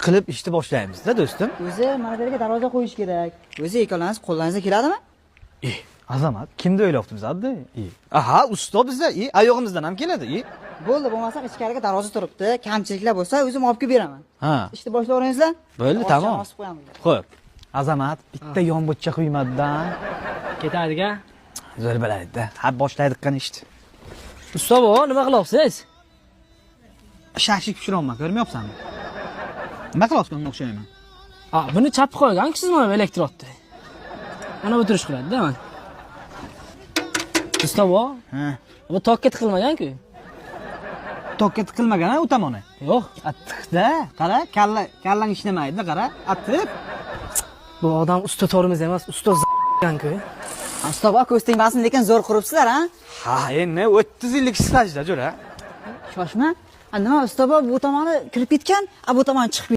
Qilib ishni boshlaymiz-da, do'stim. O'zi mana bu yerga darvoza qo'yish kerak. O'zi ikkalamiz qo'llaringizga keladimi? E, Azamat, kimni o'ylayapti bizadda? E. Aha, usto bizda, e, oyog'imizdan ham keladi, e. Bo'ldi, bo'lmasa ichkariga darvoza turibdi. Kamchiliklar bo'lsa, o'zim olib kelib beraman. Ha. Ishni boshlayveringizlar. Bo'ldi, tamom. Osib qo'yamiz. Xo'p. Azamat, bitta yonbo'chcha quymadan Ketadigan. Zo'r bo'ladi-da. Ha, boshlaydik qani ishni. Usta buva, nima qilyapsiz? Shashlik pishiryapman, ko'rmayapsanmi? Nima qilyapsan, unga o'xshayman. Ha, buni chapib qo'ygan-ku siz mana bu elektrodni. Mana bu turish qiladi-da mana. Usta buva, Ha. bu tokka tiqilmagan-ku. Tokka tiqilmagan ha u tomoni. Yo'q. A tiqda, qara, kalla kallang ishlamaydi, qara. A tiq. Bu odam usta tormiz emas, usta ku. Usta buva, ko'z tegmasin, lekin zo'r quribsizlar, ha? Ha, endi 30 yillik stajda jo'ra. Shoshma. A nima usta buva, bu tomoni kirib ketgan, a bu tomoni chiqib